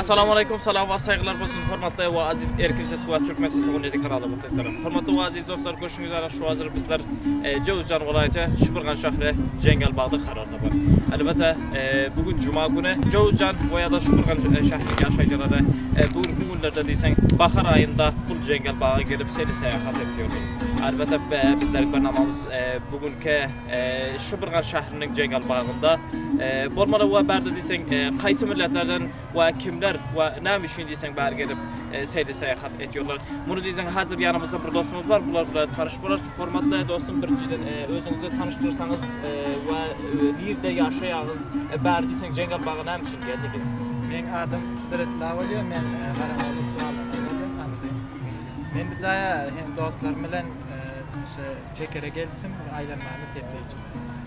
Assalamu aleýkum, salam we saýgylar bolsun hormatly we aziz Erkin Ses we Türkmen Sesi 17 kanaly muhlisleri. Hormatly we aziz dostlar, görşüňiz ýaly şu hazir bizler Jöwüzjan welaýaty Şibirgan şähri Jeňňelbagda kararda bar. Elbetde, bu gün juma güni Jöwüzjan we ýa-da Şibirgan şähriniň ýaşaýjylary bu günki günlerde diýseň bahar aýynda bul Jeňňelbaga gelip seni syýahat etýärler. Elbetde, bizleriň barnamamyz bu günki Şibirgan şähriniň Jeňňelbagynda bolmaly we bärde diýseň haýsy milletlerden we kimler we näme üçin diýseň bäri gelip seýle syýahat edýärler. Muny diýseň häzir ýanymyzda bir dostumyz bar, bular bilen tanyş bolarys. Hormatly dostum birinjiden özüňizi tanyşdyrsaňyz we nirde ýaşaýaňyz, bäri diýseň Jeňňelbaga näme üçin geldiňiz? Meň adym Biretla bolýar, men Garagol Uswalyndan bolýan, Amydy. Men bu jaýa hem dostlarym bilen çekere gelipdim, bir aýlanmana tepli üçin.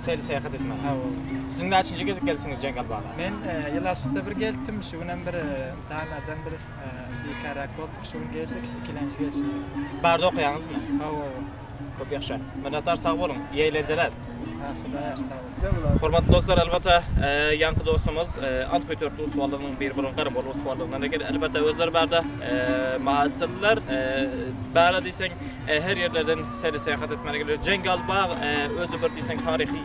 Seýle syýahat etmäge. Hawa. Siziň näçinji gezek gelişiňiz Jeňňelbaga? Men ýyl aşykda bir gelipdim, şu günem bir ymtahanlardan bir bikarrak bolduk, şu gün geldik, ikilenji gelşimiz. Bärde okaýaňyzmy? Hawa. Köp ýagşy. Minnetdar sag boluň. Iyi eğlenceler. Ha, Hudaýa sag boluň. Hormatly dostlar, elbetde, ýaňky dostumyz Anthoý Törtli ussalygynyň biri bolan Garabol ussalygyndan eken. Elbetde, özleri bärde maýsyrlar. Bärde diýseň, her ýerlerden seýle syýahat etmäne gelýär. Jeňňelbag özi bir diýseň taryhy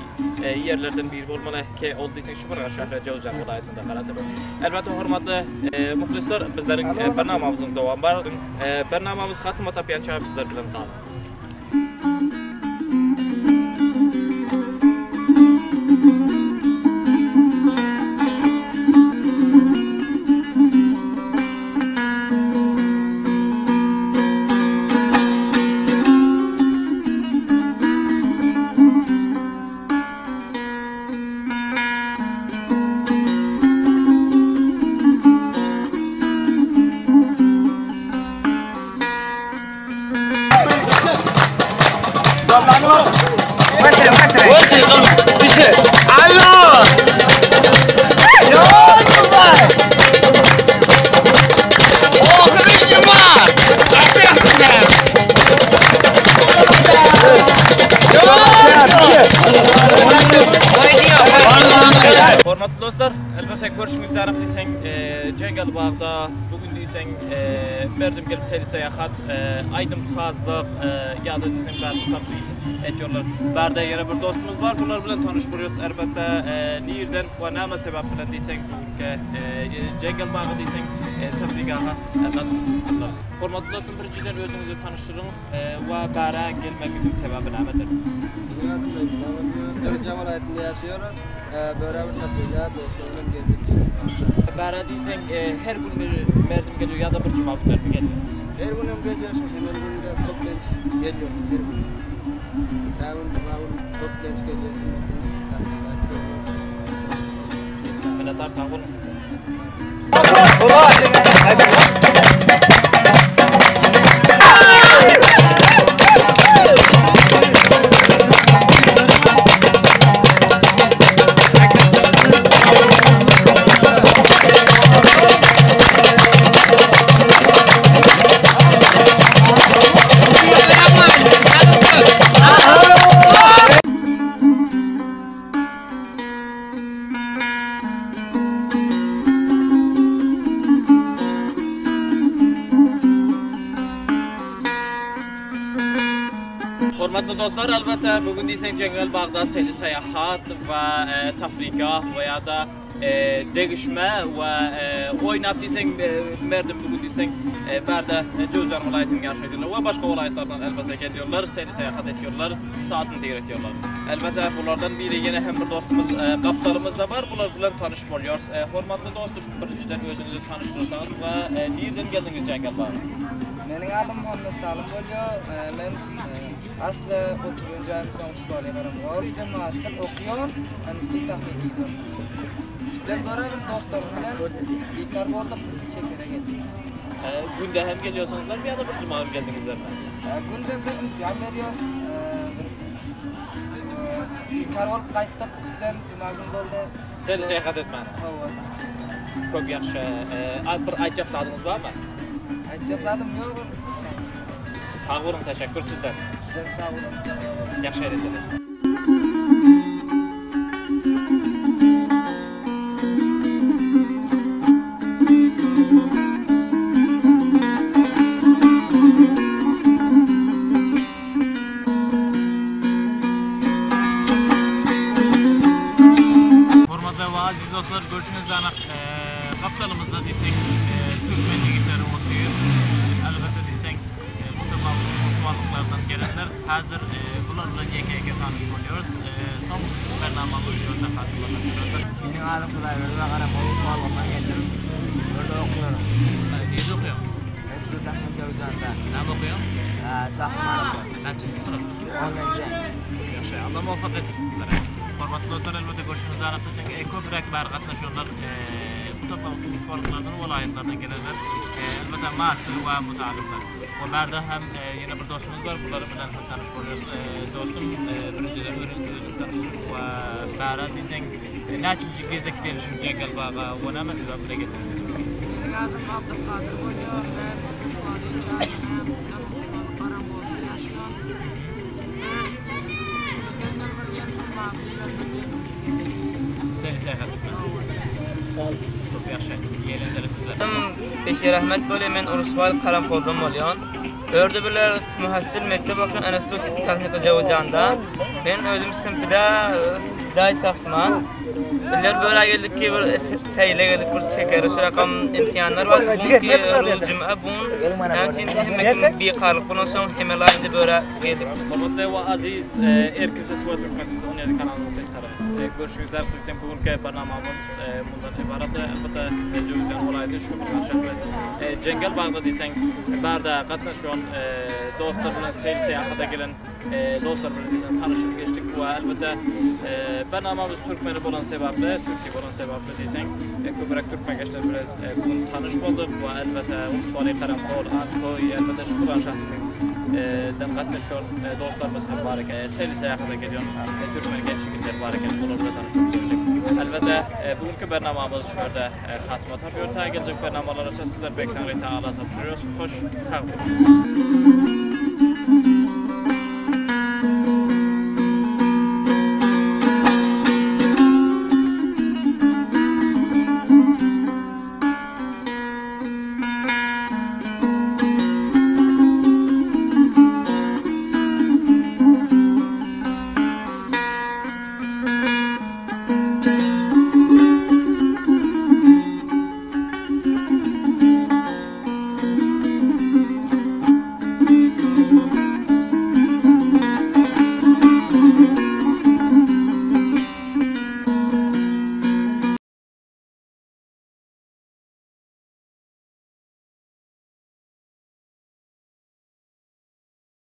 ýerlerden biri bolmaly ki, ol diýseň Şibirgan şähri Jöwüzjan welaýatynda garadyr. Elbetde, hormatly muhlisler, bizleriň barnamamyzyň dowamy bar. Barnamamyz hatyma tapýança bizler bilen galyň. Hormatly dostlar, elbetde görşüňiz ýaly diýseň Jeňňelbagda bu gün diýseň merdim gelip seýle syýahat, aýdym-sazlyk ýa-da diýseň bärde tapyp etýärler. Bärde ýene bir dostumyz bar, bular bilen tanyş bolýarys. Elbetde nirden we näme sebäp bilen diýseň bu günki Jeňňelbaga diýseň tafrigaha gatnaşypdyrlar. Hormatly dostum, birinjiden özüňizi tanyşdyryň we bärä gelmegiňiziň sebäbi nämedir? Meniň adym Reýtullah bolýar. Jowzjan welaýatynda ýaşaýarys. Bärä bir tafriga dostlar bilen geldik. Bärä diýseň her gün bir merdim gelýär ýa-da bir juma günlermi gelýär? Her günem gelýär, şo hemel günde köplenç gelýär her gün. Kä gün juma gün köplenç gelýär. Minnetdar sag boluň. Hormatly dostlar, elbetde bu gün diýseň Jeňňel bagda seýli syýahat we tafrigah we ýa-da degişme we oýnap diýseň merdim bu gün diýseň bärde Jöwüzjan welaýatynyň ýaşaýjylary we başga welaýatlardan elbetde gelýärler, seýli syýahat etýärler, saatyny degretýärler. Elbetde bulardan biri ýene hem bir dostumyz gapdalymyzda bar, bular bilen tanyş bolýarys. Hormatly dostum, birinjiden özüňizi tanyşdyrsaňyz we nirden geldiňiz Jeňňel baga? Meniň adym Muhammet Salym bolýar. Men asly oturýan jaýym Goňşubaly Garamgol. Master okýan, institut tehnikida. Biz görä bir dostlarym bilen bikar bolduk, şekere geldik. Günde hem gelýärsiňizlermi ýa-da bir juma gün geldiňizlermi? Günde bir imtihan berýär. Bikar bolup gaýtdyk, sizden juma gün boldy. Sen syýahat etmäne. Hawa. Köp ýagşy. Bir aýtjak zadyňyz barmy? Aýtjak zadym ýok. Sag boluň, teşekkür sizden. Sizem sag boluň. Ýagşy eýlenceler. aziz dostlar, görşüňiz ýaly, gapdalymyzda diýseň türkmen ýigitleri otyr. Elbetde diýseň mutafawut osmanlyklardan gelenler. Häzir bular bilen ýeke-ýeke tanyş bolýarys. Soň bernamamyz şu ýerde hatyma tapýarys. Meniň adym Hudaýberdi we Garagoý Osmanlygyndan geldim. Bu ýerde okaýaryn. Nirde okaýaň? Institut Ahmet Ýowuzanda. Näme okaýaň? Sahna okaýan. Näçinji synp? Onunjy. Ýagşy, Alla muvaffak etsin sizlere. Hormatly dostlar, elbetde görşüňiz ýaly diýseň köpräk bäri gatnaşanlar bu topar mutfalyklardan welaýatlardan gelenler, elbetde master we mutalimler. We bärde hem ýene bir dostumyz bar, bular bilen hem tanyş bolýarys. Dostum, birinjiden özüňi özüň tanyşdyr we bäre diýseň näçinji gezek gelişiň Jeňňel baga we näme sebäp bile getirdiň? Meniň adym Abdulkadyr bolýar, men Beşir Ahmet bolýar, men Uruswal Karampoldan bolýan. Örde birler muhassil mekdep okuýan Institut Tehnika Jowzjanda. Men özüm synpyda daý sahma. Bizler böle geldik ki bir seýle geldik bir çekeri şu rakam imtihanlar bar. Bugünki ruz juma bugün. Näme üçin hemme kim bikarlyk bolan soň hemme laýynda böle geldik. Hormatly we aziz Erkin Ses we Türkmen Sesi 17 kanalynyň muhlisleri. Görşüňiz ýaly bizem bu günki barnamamyz mundan ybarat. Elbetde Jöwüzjan welaýaty Şükürhan şäheri Jeňňel bagda diýseň barda gatnaşan dostlar bilen seýil syýahata gelen dostlar bilen diýseň tanyşyp geçdik we elbetde barnamamyz türkmeni bolan sebäpli, türki bolan sebäpli diýseň köpräk türkmen gençler bilen bu gün tanyş bolduk we elbetde Urusbaly Karamkol, Aktoý, elbetde Şükürhan şäheriniň den gatnaşan dostlarymyz hem bar eken. Seýil syýahata gelýän türkmen genç ýigitler bar eken, olar bilen tanyşyp gördük. Elbetde bu günki barnamamyz şu ýerde hatyma tapýar. Ta geljek barnamalara çenli sizler Beýik Taňry Tagala tabşyrýarys. Hoş sag boluň.